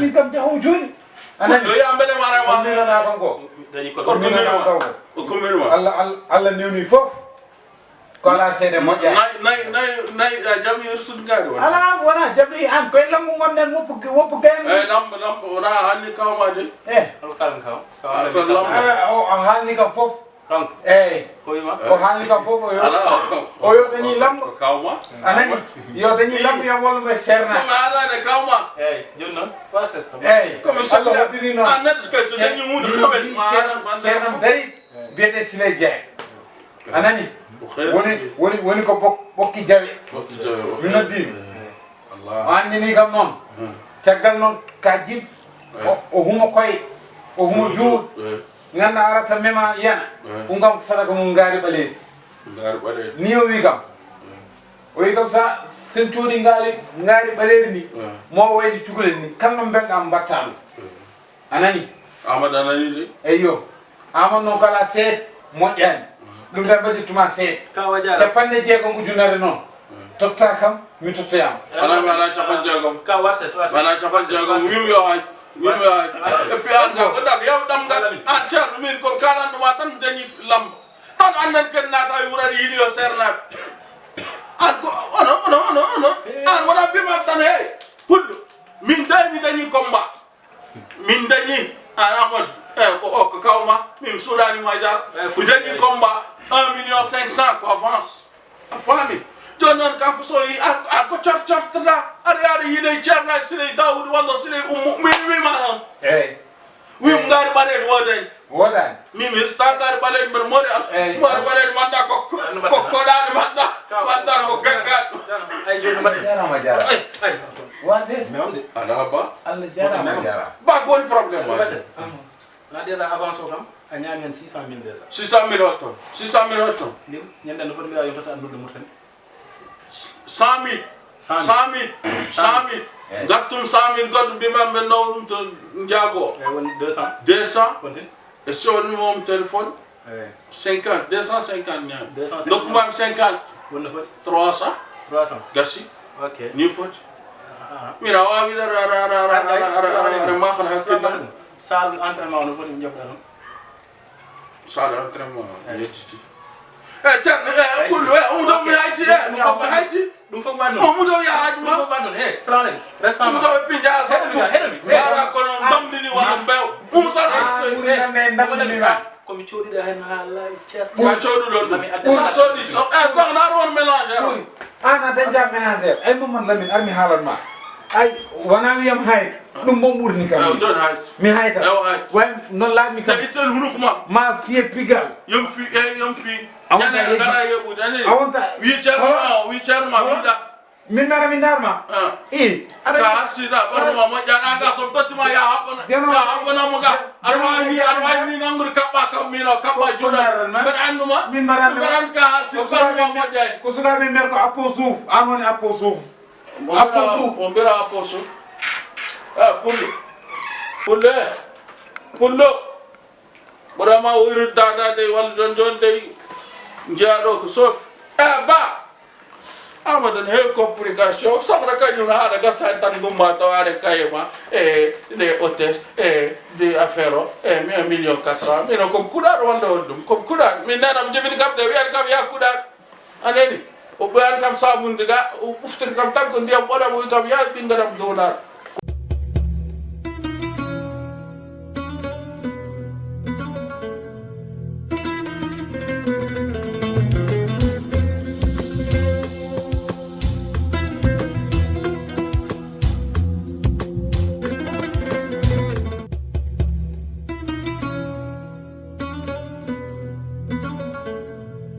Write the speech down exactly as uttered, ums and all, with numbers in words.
Min kam jahow jooni. A nani? Yo yamɓe de mara ma. Ummirana kanko. Dañi ko o ummirana kanko. O ummirma. Allah, Allah, Allah newni fof. Ko alaa seede moƴƴa. Nay, nay, nay, nay, a jaɓi hirsude ngaari wona? Alaa, wona jaɓi an. Koye lambu ngonɗen, woppu, woppu gayngu. Eh, lambu, lambu, wona hanni kawma de. Eh. Hol kalan kaw? Ah, lambu. Eh, o, o haalni kam fof. Kanko? Eey. Ko wima? O haalni kam fof, o yo-, alaa, o yo dañi lambo. Ko kawma. A nani? Yo dañi lambo, yo wallu mo e Ceerno. So mi aadaani e kawma. Eey, jooni noon, wa sesta. Eey. Ko mi Allah sohli waɗiri noon. A neɗɗo kay so dañi huunde, mi, kawel mi, ma Ceerno, aran bande Ceerno makko. Dari, eey, biyetee Siley Jeey. A nani? Ko xeer woni, woni, woni ko ɓok-, ɓokki jawe. Ɓokki jawe, o mi xeer. Noddiimi. Eey. Allah. O anndini kam noon. Hmm. Caggal noon, ka jiɗ, eey, o, o huma koye, o huma juuɗe. Eey. Ngannda arata mema yana. Eey. Ɗum kam ko sadaka mum ngaari ɓaleeri. Ngaari ɓaleeri. Ni o wi kam. Eey. O wi kam sa sen coodi ngaari, ngaari ɓaleeri ni. Eey. Mo wayde cukalel ni. Kala no mbeɗa mbatta ɗum. Eey. A nani? Amadou a nani de? Eyyo. Amadou noon kala seed moƴƴaani. Ɗum tan mbaɗirtuma seed. Ka wa jaaraama. Capanɗe jeegom ujunere noon. Totta kam, mi tottoyama. Alaa, mi alaa capanɗe jeegom. Ka warta, warta. Mi alaa capanɗe jeegom. Warta. Wim yo haaj. Wim yo haaj. Warta. Et puis an ka, ko dak, yaw ɗam ngal. Alaa, mi. An Ceerno, min ko kalanɗo ma tan mi dañi lambo. Tan an nan ken naata e wurare yiɗi yo seernaaɓe. An ko, ono, ono, ono, ono. Eh. An wona bima tan, hey. Pullo. Min day mi dañi combat. Min dañi, a Amadou, eh, ko, o, ko kawma, min suuɗani mo e dara. Eh, mi dañi combat un million cinq cent ko avance. A faami? Jooni noon kanko so yi, a, a ko cor-, cortoɗa, aɗa yaada yiɗe Ceerno Siley Daawuda walla Siley Ummu, min wima noon. Eey. Wim ngaari ɓaleeri woodani. Woodani. Min mi hirsuta ngaari ɓaleeri mbeɗa moori Alla. Eey. Ngaari ɓaleeri mbaɗa ko, ko, ko koɗaaɗo mbaɗa, mbaɗa ko gaggaɗo. Ay, jooni mbaɗa. Jaaraama, jaaraama. Ay, ay. Waade. Mi am de. Alaa ba. Allah jaaraama, jaaraama. Ba ko woni problème ma? Wona déjà avance o kam, a ñaami hen six cent mille déjà. Six cent mille hotto? Six cent mille hotto? Lim, ñande no foti mbiɗa yonta tan noddu Mauritanie. Cent mille. Cent mille. Cent mille. Cent mille. Eey. Ngartum cent mille goɗɗo mbima ɓe naw ɗum to njaago. Eey, woni deux cents. Deux cents. Continue. E so woni mo téléphone. Eey. Cinquante, deux cent cinquante ñaami. Deux cent cinquante. Ndokkuma mi cinquante. Woni no foti? Trois cents. Trois cents. Gasi. Ok. Ni foti. Ah, ah. Min a waawi ara, ara, ara, ma ko hakkille. Salle entraînement no foti mi jaɓɗa toon? Salle entraînement, eey, yettiti. Eh, Ceerno, eh, Pullo, eh, Oumou Daw mi hayti, eh, ɗum fof mi hayti. Ɗum fof waɗi noon. Oumou Daw ya haaju ma. Ɗum fof waɗi noon. Eh, salamu aleykum. Restaurant. Oumou Daw e pinja sa. Heɗo mi ka, heɗo mi. Yara kono ndamdini walla mbew. Oumou Sall. Ah, ɓuri nande ndamdini ma. Ko mi coɗiɗo hen ha laaɓi, Ceerno. Ko coɗuɗon ɗum. Sa soodi so, eh, soxna ar won mélange. Ɓuri. An a dañta ménagère. Ay, Mamadou Lamine, ar mi haalan ma. Ay, wona wiyam hayti. Ɗum mo ɓurni kam. Ew, jooni hayti. Mi hayta. Ew, hayti. Way, noon laaɓmi kam. Te ittol hunuk ma. Ma fiye pigal. Yom fi, eh, yom fi. A wonta ñande yeeɓude. A wonta yeeɓude, a nani? A wonta. Wi Ceerno ma, wi Ceerno ma, wiɗa. Min nara, min nara ma. Ah. I, aɗa ka hasida, ɓarno ma moƴƴa, na ga son totti ma, ya haɓɓana, ya haɓɓana mo ga. Aɗa waawi, aɗa waawi ni nanngude kaɓɓa kam, min o kaɓɓa juuɗam. Mbaɗa anndu ma. Min mbaɗa anndu ma. Mbaɗa anndu ka hasida, ɓarno ma moƴƴa. Ko sukaaɓe mbiyata ko appo suuf, an woni appo suuf. Appo suuf. Mo mbira appo suuf. Eh, Pullo. Pullo. Pullo. Ɓurama o irin dada dey walla jon jon dey. Njiya ɗo ko soofi. Eh, ba. Amadou ne heewi complication. Soxna kañum haɗa gasa tan gumma taw are kaye ma. E de hôtesse. E de affaire o. E mi un million quatre cent. Mino comme kuɗaɗo walla won ɗum. Comme kuɗaɗo. Min nanam jibini kam de wiyani kam ya kuɗaɗo. A nani? O ɓoyani kam sabunde ga, o ɓuftiri kam tan ko ndiyam ɓoɗam, o wi kam, "Yaa ɓinngel am dowlaɗo."